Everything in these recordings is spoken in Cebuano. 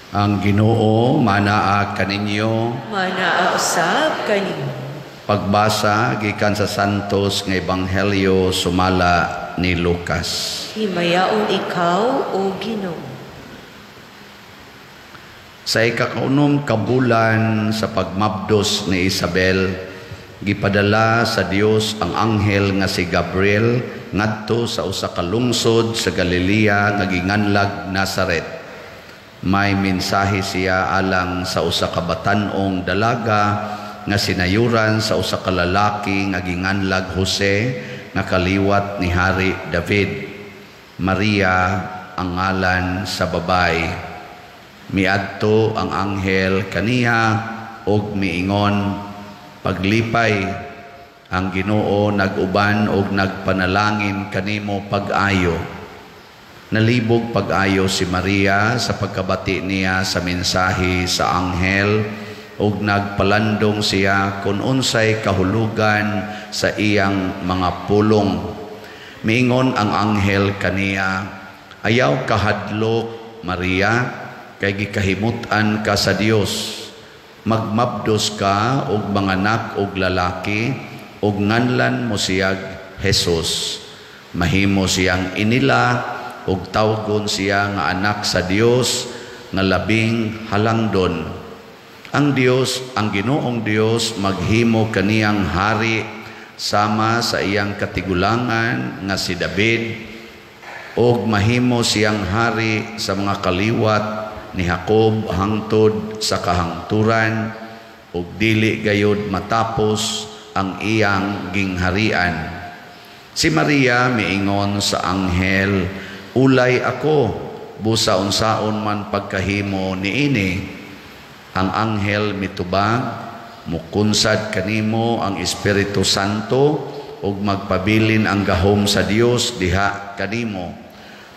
Ang Ginoo manaa kaninyo. Manaa usab kanimo. Pagbasa gikan sa Santos nga Ebanghelyo sumala ni Lucas. Himayaon ikaw, o Ginoo. Sa ikakaunom ka bulan sa pagmabdos ni Isabel, gipadala sa Dios ang anghel nga si Gabriel ngadto sa usa ka lungsod sa Galilea nga ginganlag Nazaret. May mensahe siya alang sa usa ka batan-ong dalaga nga sinayuran sa usa ka lalaki nga ginganlag Jose nga kaliwat ni Hari David. Maria ang ngalan sa babay. Miadto ang anghel kaniya og miingon, "Paglipay, ang Ginoo nag-uban og nagpanalangin kanimo pag-ayo." Nalibog pag-ayo si Maria sa pagkabati niya sa mensahe sa anghel ug nagpalandong siya kung unsay kahulugan sa iyang mga pulong. Miingon ang anghel kaniya, "Ayaw kahadlok, Maria, kay gikahimut-an ka sa Dios. Magmabdos ka og manganak og lalaki ug nganlan mo siyag Jesus. Mahimo siyang inila ug tawgon siya nga anak sa Dios nga labing halangdon. Ang Dios, ang Ginoong Dios, maghimo kaniyang hari sama sa iyang katigulangan nga si David, ug mahimo siyang hari sa mga kaliwat ni Jacob hangtod sa kahangturan, ug dili gayud matapos ang iyang gingharian." Si Maria miingon sa anghel, "Ulay ako, busa unsaon man pagkahimo niini?" Ang anghel mitubag, "Mukunsad kanimo ang Espiritu Santo ug magpabilin ang gahom sa Dios diha kanimo.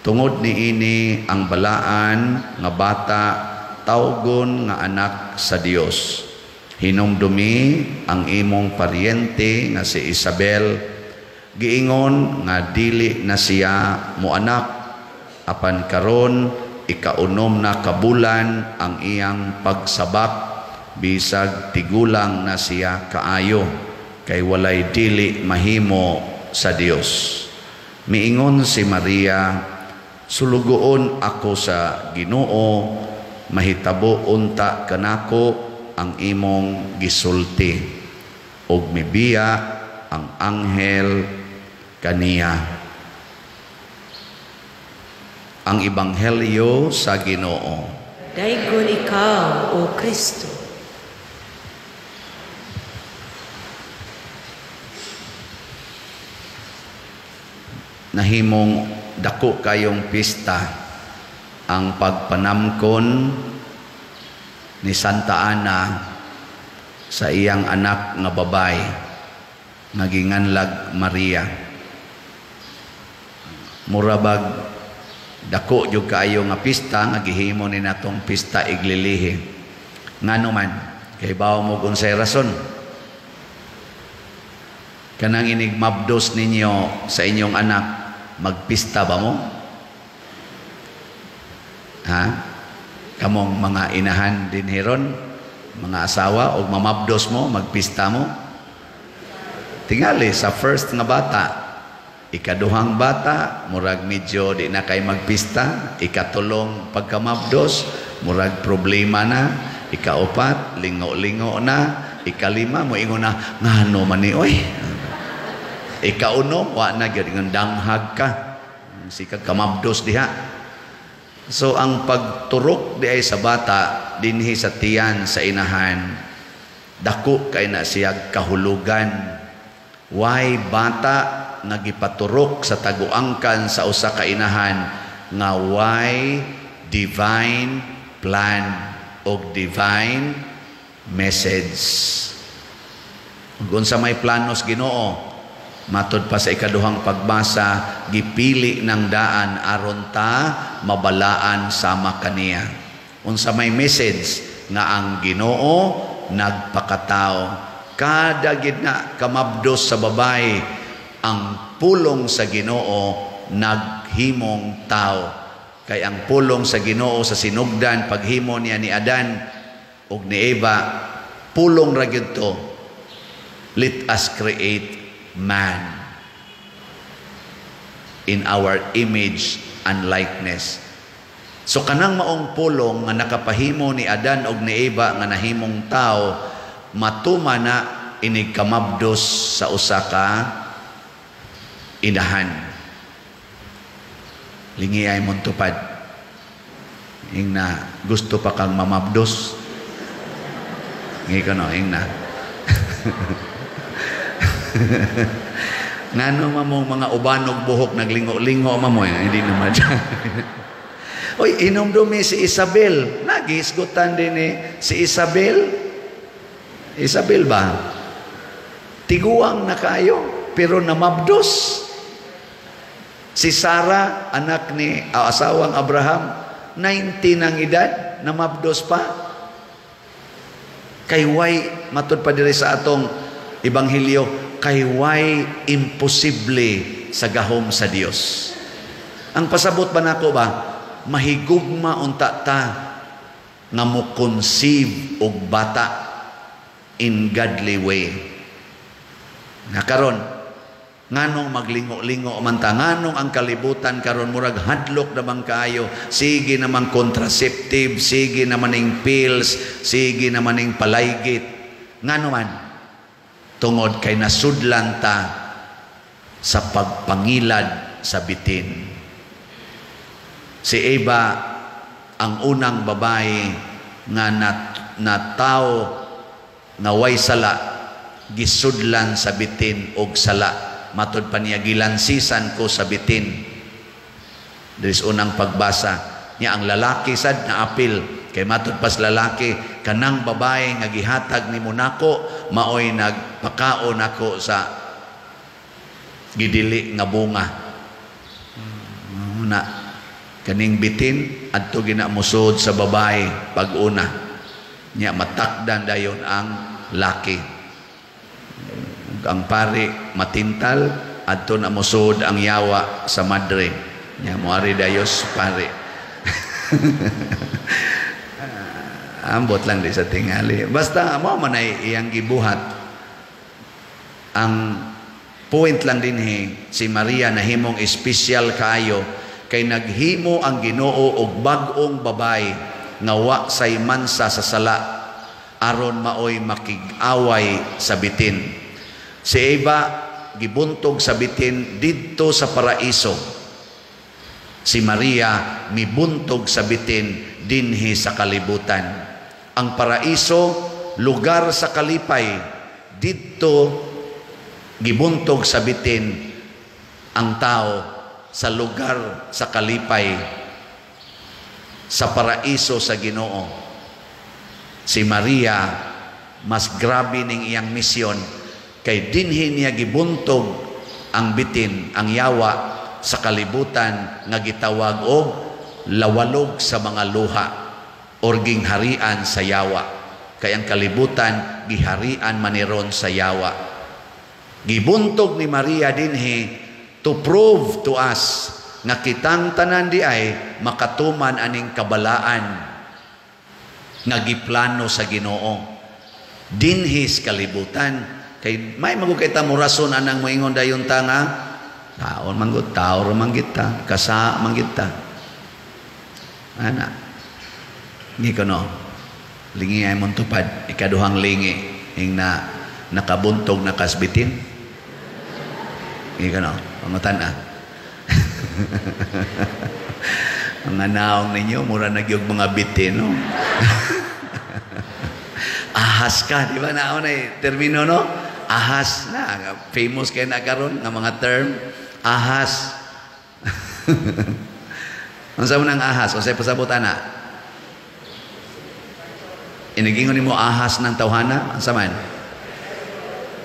Tungod niini ang balaan nga bata tawgon nga anak sa Dios. Hinumdumi ang imong paryente nga si Isabel, giingon nga dili na siya moanak, apan karon ikaunom na kabulan ang iyang pagsabak, bisag tigulang na siya kaayo, kay walay dili mahimo sa Dios." Miingon si Maria, "Sulugoon ako sa Ginoo, mahitabo unta kanako ang imong gisulti." Ug mibiya ang anghel kaniya. Ang Ebanghelyo sa Ginoo. Daygon ikaw, O Kristo. Nahimong dako kayong pista ang pagpanamkon ni Santa Ana sa iyang anak nga babay nga ginganlag Maria. Murabag dako jud kaayo nga pista nga gihimo ni natong pista iglilihi. Ngano man, kay bawo mo kung unsay rason. Kanang inigmabdos ninyo sa inyong anak, magpista ba mo? Ha? Kamong mga inahan din hiron, mga asawa, og mamabdos mo, magpista mo? Tingali sa first nga bata, ikaduhang bata, murag medyo di na kay magpista, ikatulong pagkamabdos, murag problema na, ikaupat, lingo-lingo na, ikalima, moingon na, ngano man ni, oy. Ikaunom, wa na, gyud ingon danghag ka. Sikag kamabdos diha. So ang pagturok di ay sa bata, dinhi sa tiyan, sa inahan, dako kay na siya kahulugan. Why bata nga gipaturok sa taguangkan sa usa ka inahan nga why divine plan og divine message. Ug unsa may planos Ginoo, matud pa sa ikaduhang pagbasa, gipili ng daan aron ta mabalaan sama kaniya. Unsa may message nga ang Ginoo nagpakatao. Kada gid na kamabdos sa babay, ang pulong sa Ginoo naghimong tao. Kay ang pulong sa Ginoo sa sinugdan paghimo niya ni Adan ug ni Eva, pulong ra gyud to, "Let us create man in our image and likeness." So kanang maong pulong nga nakapahimo ni Adan og ni Eva nga nahimong tao, matuma na inig kamabdos sa usa ka inahan. Lingi ay mong tupad. Ing na gusto pa kang mamabdos. Ngi ko no, ing na. Ngano mamong mga ubanog buhok naglingo-lingo mamo eh, hindi naman. Oy, inomdumi si Isabel. Nagisgutan din eh si Isabel. Isabel ba? Tiguang na kayo, pero namabdos. Si Sarah, anak ni asawang Abraham, 90 ang edad, namabdos pa. Kay way, matud pa diri sa atong ebanghelyo, kay way imposible sa gahom sa Dios. Ang pasabot ba nako ba, mahigugma unta ta nga mo conceive og bata in godly way. Nga karon, nganong maglingo-lingo man ta, nganong ang kalibutan karon murag hadlok naman kaayo, sige naman contraceptive, sige naman ning pills, sige naman ning palaygit. Ngano man? Tungod kay nasudlan ta sa pagpangilad sa bitin. Si Eva ang unang babae nga natawo nga way sala, gisudlan sa bitin og sala. Matod pa niya, gilansisan ko sa bitin. Diri sa unang pagbasa niya, ang lalaki sad na apil kay matod pas lalaki, kanang babae nga gihatag nimo nako maoy nagpakaon nako sa gidili nga bunga. Na kaning bitin adto ginamusod sa babae pag-una niya, matakdan dayon ang laki. Ang pari matintal adto na musod ang yawa sa madre niya, moari dayos pari. Ambot lang di sa tingali, basta mo man ay iyang gibuhat. Ang point lang dinhi, si Maria nahimong espesyal kaayo kay naghimo ang Ginoo og bag-ong babae nga wa say mansa sa sala aron maoy makig-away sa bitin. Si Eva gibuntog sa bitin didto sa paraiso. Si Maria mibuntog sa bitin dinhi sa kalibutan. Ang paraiso, lugar sa kalipay, didto gibuntog sa bitin ang tao sa lugar sa kalipay, sa paraiso sa Ginoo. Si Maria mas grabe ning iyang misyon kay dinhi niya gibuntog ang bitin, ang yawa sa kalibutan nga gitawag og lawalog sa mga luha or gingharian sa yawa. Kay ang kalibutan giharian maniron sa yawa. Gibuntog ni Maria dinhi to prove to us nga kitang tanan di ay makatuman aning kabalaan nga giplano sa Ginoo dinhi sa kalibutan. Kay may magud kay ta mo rason anang moingon dayon ta nga taon man gud, tao ra man gid ta, kasa man gid ta. Ana ni kono lingi ay mong tupad, ikaduhang lingi ing na nakabuntog na kasbitin. Ikaw no, pangutan ah. Ang naong ninyo, mura na gyud mga bitin, no? Ahas ka, di ba? Naon na termino, no? Ahas na. Famous kayo na karon nga mga term. Ahas. Unsa man ang ahas? Unsay pasabot ana? Inigingon nimo ahas ng tawhana? Unsa man?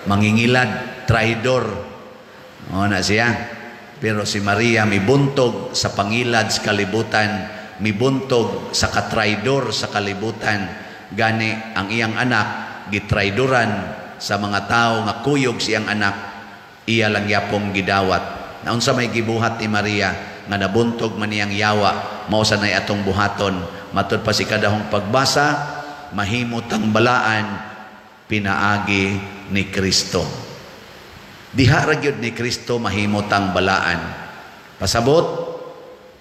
Mangingilad, traidor. O na siya. Pero si Maria mibuntog sa pangilad sa kalibutan, mibuntog sa katraidor sa kalibutan. Gani ang iyang anak gitraidoran sa mga tao nga kuyog siyang anak, iya lang yapong gidawat. Naunsa may gibuhat ni Maria nga nabuntog man niyang yawa, Mao sa nay atong buhaton. Matud pa si kadahong pagbasa, mahimo tang balaan pinaagi ni Kristo. Diha ra gyud ni Kristo mahimo tang balaan. Pasabot,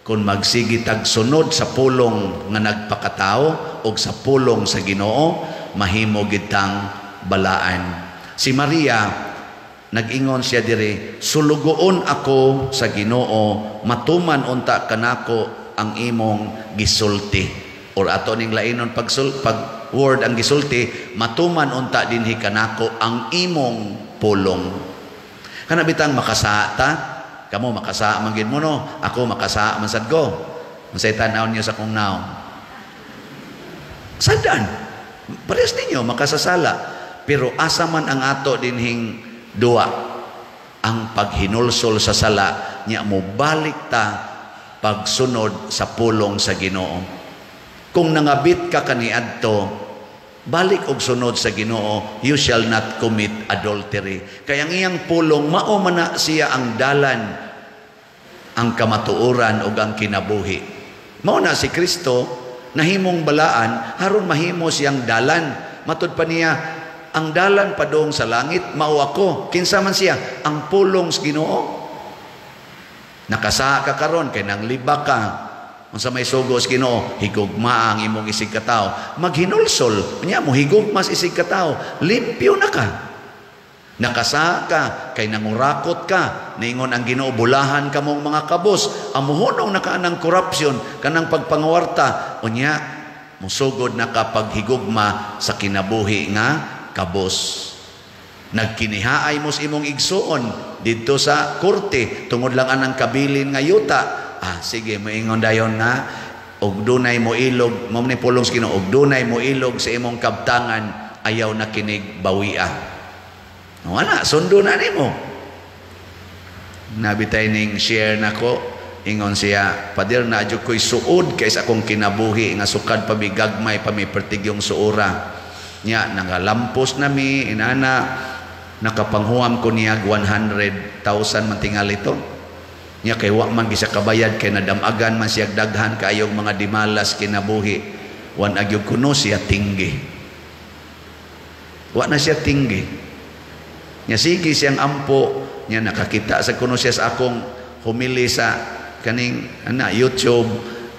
kung magsige tag sunod sa pulong nga nagpakatao og sa pulong sa Ginoo, mahimo gid tang balaan. Si Maria, nag-ingon siya diri, "Sulugoon ako sa Ginoo, matuman unta kanako ang imong gisulti." Or ato ning lainon pag word ang gisulti, matuman unta dinhi kanako ang imong pulong. Kana bitang makasaa ta, kamo makasaa man gid mo, no, ako makasaa man sad ko. Unsay tan-aw niyo sa akong naong? Sadan. Parehas ninyo makasasala. Pero asa man ang ato dinhing duwa ang paghinulsol sa sala nya mo balik ta pagsunod sa pulong sa Ginoo. Kung nangabit ka kaniadto, balik og sunod sa Ginoo, you shall not commit adultery. Kaya ang iyang pulong, mao man na siya ang dalan, ang kamatuoran ug ang kinabuhi. Mao na si Kristo nahimong balaan aron mahimo siyang dalan. Matud pa niya, ang dalan padung sa langit mao ako. Kinsa man siya? Ang pulong sa Ginoo. Nakasaa ka karon kay nanglibak ka. Unsa may sugo sa Ginoo? Higugma ang imong isig katawo. Maghinulsol nya mo higugma sa isig katawo, limpyo na ka. Nakasaa ka kay nangurakot ka, niingon ang Ginoo, bulahan kamong mga kabos, amuhonong na ka ng corruption, kanang pagpangawarta, unya musugod na ka paghigugma sa kinabuhi nga kabos. Nagkinihaay mo sa imong igsuon didto sa korte tungod lang anang kabilin nga yuta. Ah, sige, moingon dayon nga og dunay mo ilog, mao ni pulong sa Ginoo, og dunay mo ilog sa imong kabtangan, ayaw na kinig bawia. No, ana, sundo na nimo. Nabitay ning share nako, ingon siya, "Pader, na adyo ko'y suod kay sa akong kinabuhi nga sukad pa mi gagmay pa mi pertigyong suora." Nya nangalampos nami inana, nakapanghuam ko niya 100,000 man tingali to. Nya kay wa man gisa kabayad kay nadamagan man siya daghan kaayong mga dimalas kinabuhi. Wan agyog kuno siya tinggi. Wa na siya tinggi. Nya sige siyang ampo, nya nakakita sa kuno siya sa akong humili sa kaning ana YouTube,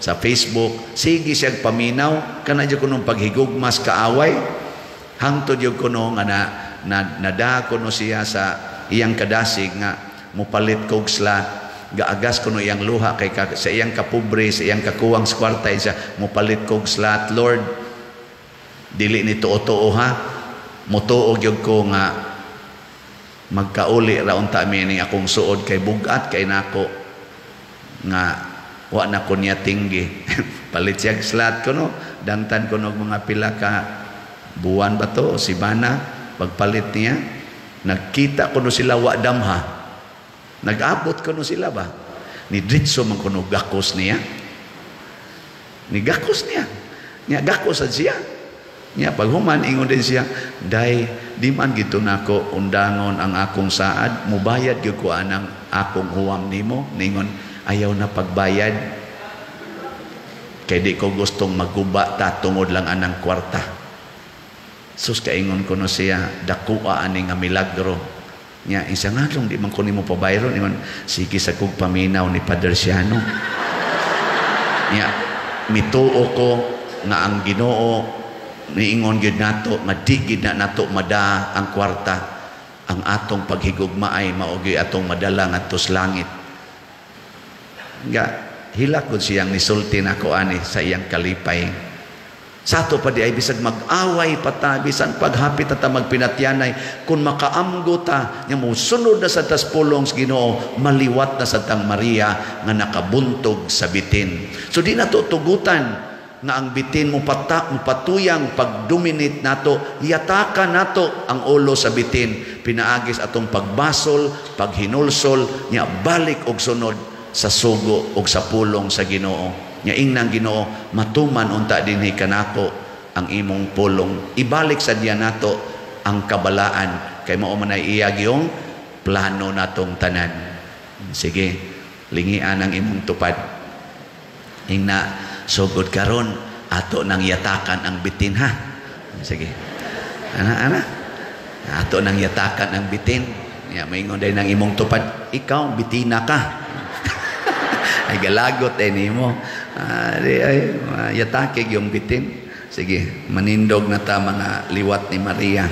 sa Facebook, sige siyang paminaw kana jud kunong paghigugmas kaaway. Hangtod jud kuno nga na nada kuno siya sa iyang kadasig nga mopalit kog slot. Gaagas kuno iyang luha kay sa iyang kapobre, sa iyang kakuwang sa kwarta, siya mopalit kog slot. "Lord, dili ni tuo-tuo ha, motuo gyud ko nga magkauli ra unta mi ning akong suod kay bugat kay nako nga wa na ko niya tinggi." Palit siya slot kuno, dangtan kuno og mga pila ka buwan ba to, simana, pagpalit niya nagkita kuno sila wa damha. Nag-abot kuno sila ba? Ni diretso man kuno gakos niya. Ni gakos niya. Nya gakos sad siya. Nya paghuman ingon din siya, "Day, di man gito nako undangon ang akong saad, mubayad gyud ko anang akong huwam nimo." Ningon, "Ayaw na pagbayad. Kay di ko gustong maguba ta tungod lang anang kwarta." Sus, kaingon kuno siya, dakuha ani nga milagro. Nya isa nga long di man ko nimo pabayron, ingon, sige sa kog paminaw ni Padre Siano. Nya mituo ko nga ang Ginoo niingon gyud nato nga di gyud na nato mada ang kwarta, ang atong paghigugma ay mao gyud atong madala ngadto sa langit. Nga hilak gud siyang nisulti nako ani sa iyang kalipay. Sa ato pa di ay bisag mag-away pa ta, bisan paghapit ta magpinatyanay, kung makaamgo ta nya mosunod na sa tas pulong sa Ginoo, maliwat na sa tang Maria nga nakabuntog sa bitin. So di nato tugutan nga ang bitin mo patuyang pagdominate nato, yataka nato ang ulo sa bitin, pinaagis atong pagbasol, paghinulsol, nya balik og sunod sa sugo og sa pulong sa Ginoo. Nya ingnang Ginoo, matuman unta dinhi kanako ang imong pulong. Ibalik sa diya nato ang kabalaan kay mao man ay iya gyung plano natong tanan. Sige, lingian ang imong tupad. Ingna sugod karon, ato nang yatakan ang bitin, ha. Sige. Ana ana. Ato nang yatakan ang bitin. Ya, maingon day nang imong tupad, "Ikaw bitina ka." Ay galagot ay nimo. Ah, di ay yatake yung bitin. Sige, manindog na ta, mga liwat ni Maria.